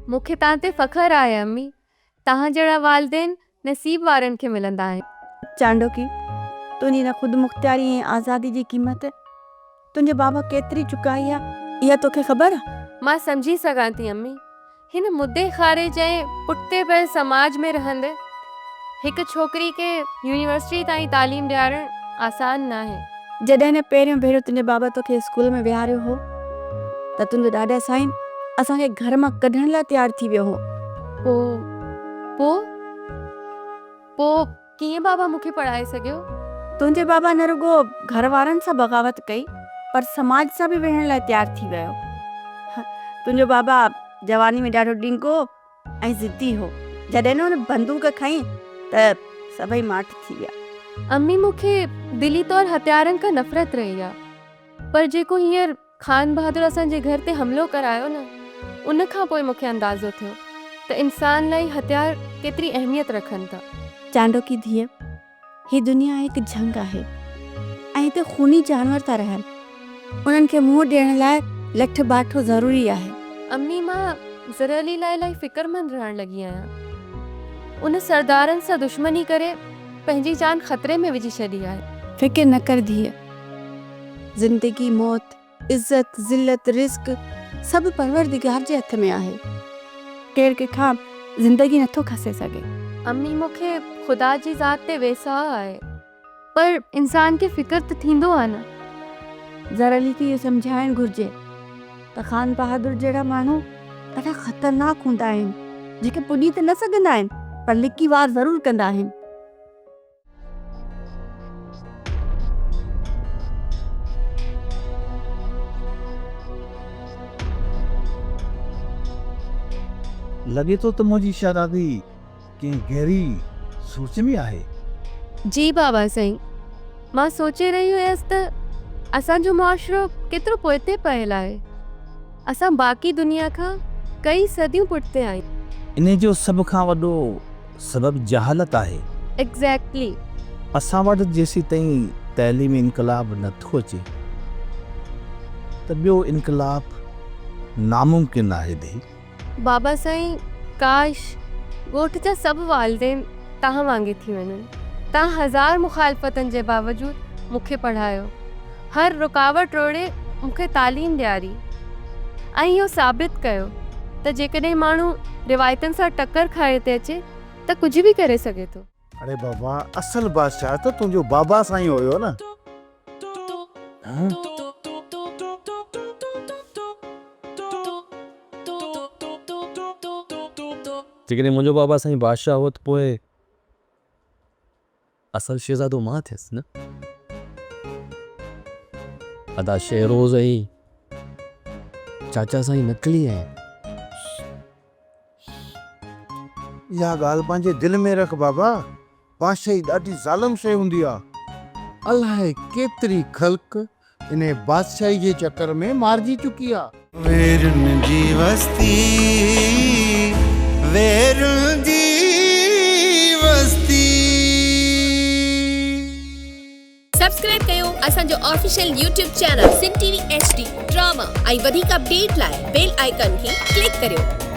مون کي توهان تي فخر آهي امي. توهان جهڙا والدين نصيب وارن کي ملندا آهن. چانڊوڪي، تنهنجي ان خودمختياري ۽ آزادي جي قيمت تنهنجي بابا ڪيتري چڪائي آ، اها توکي خبر آ؟ مان سمجهي سگهان ٿي امي. هن مدي خارج ۽ پٺتي پيل سماج ۾ رهندي هڪ ڇوڪري کي يونيورسٽي تائين تعليم ڏيارڻ آسان ناهي. جڏهن نه پهريون ڀيرو تنهنجي بابا توکي اسڪول ۾ ويهاريو هو ته تنهنجو ڏاڏا سائين اسان کي گهر مان ڪڍڻ لاء تيار ٿي ويو هو. پوء پوء پوء ڪيئن بابا مون کي پڙهائي سگهيو؟ تنهنجي بابا نه رڳو گهر وارن سان بغاوت ڪئي پر سماج سان به وڙهڻ لاء تيار ٿي ويو. تنهنجو بابا جواني ۾ ڏاڍو ڏنگو ۽ ضدي هو. جڏهن نه هن بندوق کنئي ته سڀئي ماٺ ٿي ويا. امي مون کي دلي طور هٿيارن کان نفرت رهي آ پر جيڪو هينئر خان بهادر اسان جي گهر تي حملو ڪرايو نه ان کان پوء مون کي اندازو ٿيو ته انسان لاء هٿيار ڪيتري اهميت رکن ٿا. چانڊوڪي ڌيء، هي دنيا هڪ جهنگ آهي ۽ هتي خوني جانور ٿا رهن. انهن کي منهن ڏيڻ لاء لٺ باٺو ضروري آهي. امي مان زرعلي لاء الاهي فڪرمند رهڻ لڳي آهيان. ان سردارن سان دشمني ڪري پنهنجي جان خطري ۾ وجهي ڇڏي آهي. فڪر نه ڪر ڌيء، زندگي، موت، عزت، ذلت، رزق سڀ پروردگار جي هٿ ۾ آهي. ڪير ڪنهن کان زندگي نٿو کسي سگهي. امي مون کي خدا جي ذات تي ويساهه آهي پر انسان کي فڪر ته ٿيندو آهي نه. زر علي کي اهو سمجهائڻ گهرجي ته خان بهادر جهڙا ماڻهو ڏاڍا خطرناڪ هوندا آهن، جيڪي پڄي ته نه سگهندا آهن پر لڪي وار ضرور ڪندا آهن. لڳي ٿو ته منهنجي شهزادي ڪنهن گهري سوچ ۾ آهي. جي بابا سائين، مان سوچي رهي هيس ته اسان جو معاشرو ڪيترو پوئتي پيل آهي. اسان باقي دنيا کان ڪئي صديون پٺتي آهيون. انهي جو سڀ کان وڏو سبب جهالت آهي. Exactly. اسان وٽ جيسيتائين تعليمي انقلاب نه ٿو اچي ته ٻيو انقلاب ناممڪن آهي ڌي. بابا سائين ڪاش ڳوٺ جا سڀ والدين توهان وانگي ٿي وڃن. توهان هزار مخالفتن جي باوجود مون کي پڙهايو. هر رڪاوٽ روڙي مون کي تعليم ڏياري ۽ اهو ثابت ڪيو ته جيڪڏهن ماڻهو روايتن سان ٽڪر کائي تي اچي ته ڪجهه به ڪري سگهي ٿو. اڙي بابا اصل بادشاهه ته تنهنجو بابا سائين هيو نه. جيڪڏهن منهنجو بابا سائين بادشاهه هو ته پوء اصل شهزادو مان ٿيس نه. ادا شهروز ۽ چاچا سائين نقلي آهن. اها ڳالهه پنهنجي دل ۾ رک بابا، بادشاهي ڏاڍي ظالم شيء هوندي آ. الائي ڪيتري خلق انهي بادشاهي جي چڪر ۾ مارجي چڪي آ. ويرن جي وستي، ويرن جي وستي. سبسڪرائب ڪيو اسان جو official YouTube channel Sindh T V H D drama ۽ وڌيڪ اپڊيٽ لاء بيل آئيڪان کي ڪلڪ ڪريو.